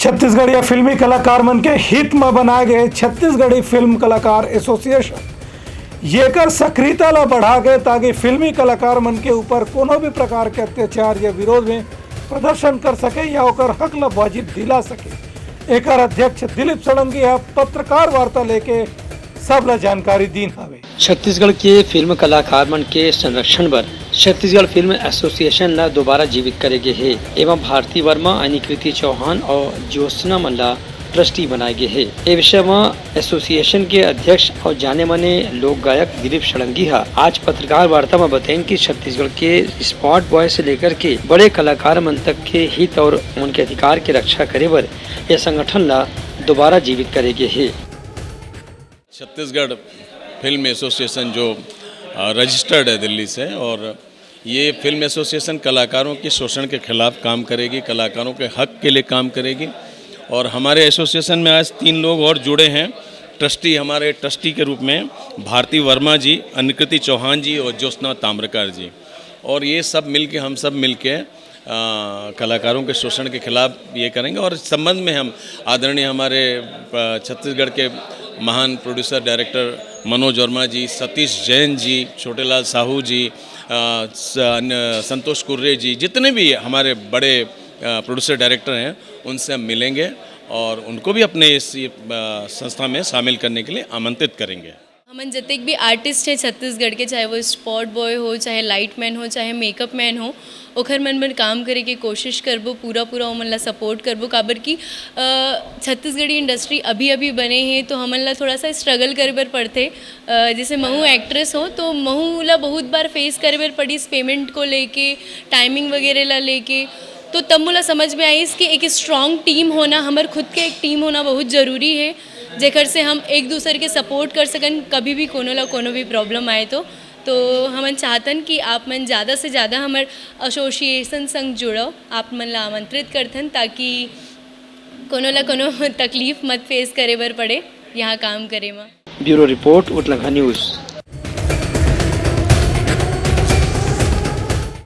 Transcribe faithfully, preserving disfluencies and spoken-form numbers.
छत्तीसगढ़िया फिल्मी कलाकार मन के हित म बनाए गए छत्तीसगढ़ी फिल्म कलाकार एसोसिएशन येकर सक्रियता ला बढ़ा के, ताकि फिल्मी कलाकार मन के ऊपर कोनो भी प्रकार के अत्याचार या विरोध में प्रदर्शन कर सके या ओकर हक ला वाजिब दिला सके। एकर अध्यक्ष दिलीप षडंगी ह पत्रकार वार्ता लेके सब ला जानकारी दीन हवे। छत्तीसगढ़ के फिल्म कलाकार मन के संरक्षण बर छत्तीसगढ़ फिल्म एसोसिएशन ला दोबारा जीवित करे गे हे। एमा भारती वर्मा, अनिकृति चौहान और ज्योत्सना मन ला ट्रस्टी बनाए गे हे। ए विषय म एसोसिएशन के अध्यक्ष और जाने माने लोक गायक दिलीप षडंगी ह आज पत्रकार वार्ता म बतइन कि छत्तीसगढ़ के स्पॉट बॉय से लेकर के बड़े कलाकार मन तक के हित और उनके अधिकार के रक्षा करे बर ये संगठन ला दोबारा जीवित करे गे हे। छत्तीसगढ़ फिल्म एसोसिएशन जो रजिस्टर्ड है दिल्ली से, और ये फिल्म एसोसिएशन कलाकारों के शोषण के खिलाफ काम करेगी, कलाकारों के हक के लिए काम करेगी। और हमारे एसोसिएशन में आज तीन लोग और जुड़े हैं ट्रस्टी, हमारे ट्रस्टी के रूप में भारती वर्मा जी, अनिकृति चौहान जी और ज्योत्सना ताम्रकार जी। और ये सब मिलके, हम सब मिलके अ, कलाकारों के शोषण के खिलाफ ये करेंगे। और इस संबंध में हम आदरणीय हमारे अ, छत्तीसगढ़ के महान प्रोड्यूसर डायरेक्टर मनोज वर्मा जी, सतीश जैन जी, छोटेलाल साहू जी, अ, स-, अन्य संतोष कुर्रे जी, जितने भी हमारे बड़े अ, प्रोड्यूसर डायरेक्टर हैं, उनसे हम मिलेंगे और उनको भी अपने इस अ, संस्था में शामिल करने के लिए आमंत्रित करेंगे। हमन जतेक भी आर्टिस्ट हैं छत्तीसगढ़ के, चाहे वो स्पॉट बॉय हो, चाहे लाइटमैन हो, चाहे मेकअप मैन हो, ओखर मन बर काम करे के कोशिश करबो, पूरा पूरा ओमन ला सपोर्ट करबो। काबर कि अ, छत्तीसगढ़ी इंडस्ट्री अभी अभी बने हे, तो हमन ला थोड़ा सा स्ट्रगल करे बर पड़थे। अ, जैसे महू एक्ट्रेस हो, तो महू ला बहुत बार फेस करे बर पड़िस पेमेंट को लेके, टाइमिंग वगैरह ला लेके। तो तब मोला समझ में आइस कि एक स्ट्रॉन्ग टीम होना, हमर खुद के एक टीम होना बहुत जरूरी है, जेकर से हम एक दूसर के सपोर्ट कर सकन, कभी भी कोनो ला कोनो भी प्रॉब्लम आए तो। तो हमन चाहतन कि आप मन ज़्यादा से ज़्यादा हमर एसोसिएशन संग जुड़व, आप मन ला आमंत्रित करथन, ताकि कोनो ला कोनो तकलीफ मत फेस करे बर पड़े यहाँ काम करे म। Bureau report, Utlangha news.